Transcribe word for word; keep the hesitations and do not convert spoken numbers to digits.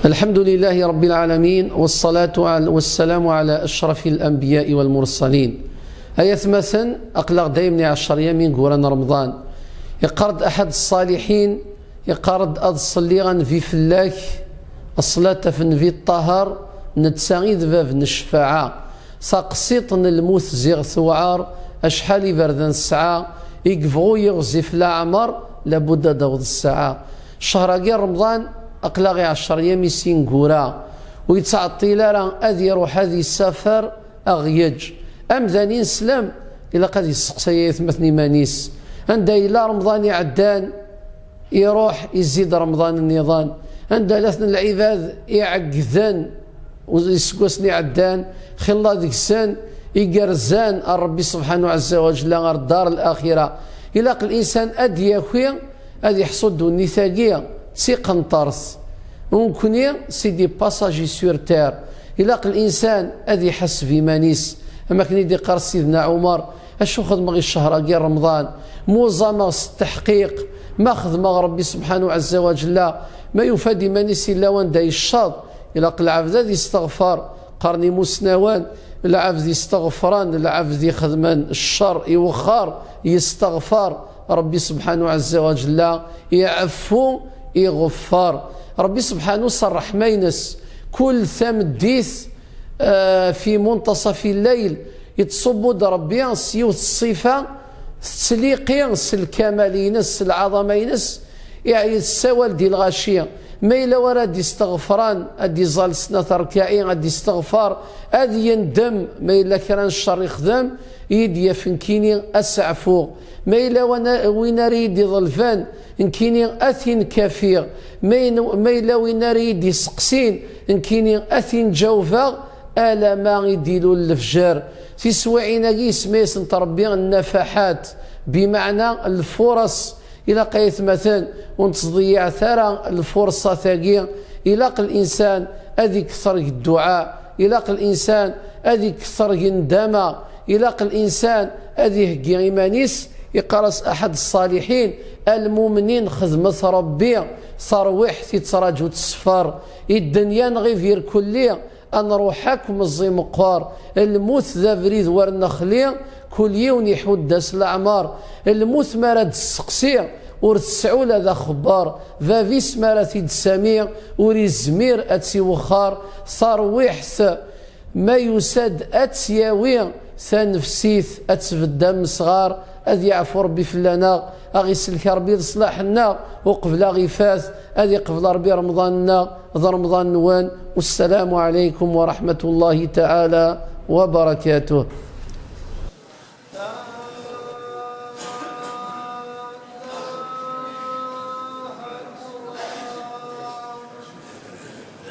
الحمد لله رب العالمين، والصلاة على، والسلام على أشرف الأنبياء والمرسلين. Ay atmaten, aql-aɣ dayem i ɛecṛ yam ineggura n Remḍan. Iqqar-d aḥad ṣṣaliḥin, iqqar-d: "Ad ṣelliɣ a Nnbi fell-ak, ṣṣlat ɣef Nnbi ṭṭaher, netta i d bab n ccfaɛa. Taqsiṭ n lmut ziɣ tewɛer, acḥal iberdan tesɛa, i yebɣu yiɣzif leɛmer, labud ad d-taweḍ ssaɛa." Ccehr-agi n Remḍan, aql-aɣ i ɛecṛ yam-is ineggura. Ur yettɛeṭṭil ara ad iruḥ ad isafer, a ɣ-yeǧǧ. Amdan ineslem, ilaq ad yesseqsay ay atmaten iman-is. Anda yella Remḍan iɛeddan, iruḥ, izid Remḍan nniḍen. Anda llan lɛibad iɛeggden iseggasen iɛeddan, xilla deg-sen igerrzen ar Rebbi subḥanahu ɛezza wa jella, ar ddar l-axira. Ilaq linsan ad d-yaki, ad iḥṣu ddunit-agi d tiqenṭert. Nekkni, c'est des passagers sur terre. Ilaq linsan ad iḥaseb iman-is, am akken i d-iqqar Sidna Ɛumar: "Acu xedmeɣ i ccehr-agi n Remḍan? Muẓameɣ s tteḥqiq, ma xedmeɣ Rebbi subḥanahu ɛezza wa jella, ma yufa-d iman-is yella wanda yecceḍ." Ilaq lɛebd ad isteɣfer. Qqaren imusnawen: "Lɛebd isteɣfren, lɛebd ixedmen cceṛ iwexxer, yesteɣfer, Rebbi subḥanahu ɛezza wa jella iɛeffu, iɣeffar." Rebbi subḥanahu s ṛṛeḥma-ines, kul tameddit, eh, fi muntaṣafi lleyl, yettṣubbu-d Rebbi s yiwet ṣṣifa tettliqi s lkamal-ines, s lɛaḍama-ines, iɛi tessawal di lɣaci. Ma yella wara d-isteɣfran, ad d-iẓal snat rkaɛi, ad d-isteɣfar, ad yendem ma yella kra n cceṛ ixdem, i d-yaf nekkini aseɛfu. Ma yella wana-, win ara yi-d-iḍelben, nekkini ad t-in-kafiɣ. Ma yen-, ma yella win ara yi-d-iseqsin, nekkini ad t-in-ǧawbeɣ, alama i d-ilul lefjer. Tiswiɛin-agi isemma-yasent Rebbi nnafaḥat, bimeɛna lfuṛas. Ilaq ay atmaten ur nettḍeyyiɛet ara lfuṛṣat-agi. Ilaq linsan ad ikter deg dduɛa, ilaq linsan ad ikter deg ndama, ilaq linsan ad iheggi iman-is. Iqqar-as aḥad ṣṣaliḥin: "A lmumnin, xedmet Rebbi, tarwiḥt ittraǧu ttesfar. I ddenya nɣib irkelli, ad nruḥ akk meẓẓi meqqer. Lmut d abrid war nexli, kul yiwen iḥudd-as leɛmer. Lmut mi ara d-tesseqsi, ur tesɛi ula d axebbar. Bab-is mi ara t-id-sami, ur izmir ad tt-iwexxer. Tarwiḥt ma yusa-d ad tt-yawi, tanefsit ad tbedd amesɣar." Ad yeɛfu Rebbi fell-aneɣ, ad ɣ-isellek Rebbi leṣlaḥ-nneɣ uqbel ad ɣ-ifat. Ad iqbel Rebbi Remḍan-nneɣ d Remḍan-nwen. Wassalamu ɛalaykum wa raḥmatullahi taɛala wa barakatuh.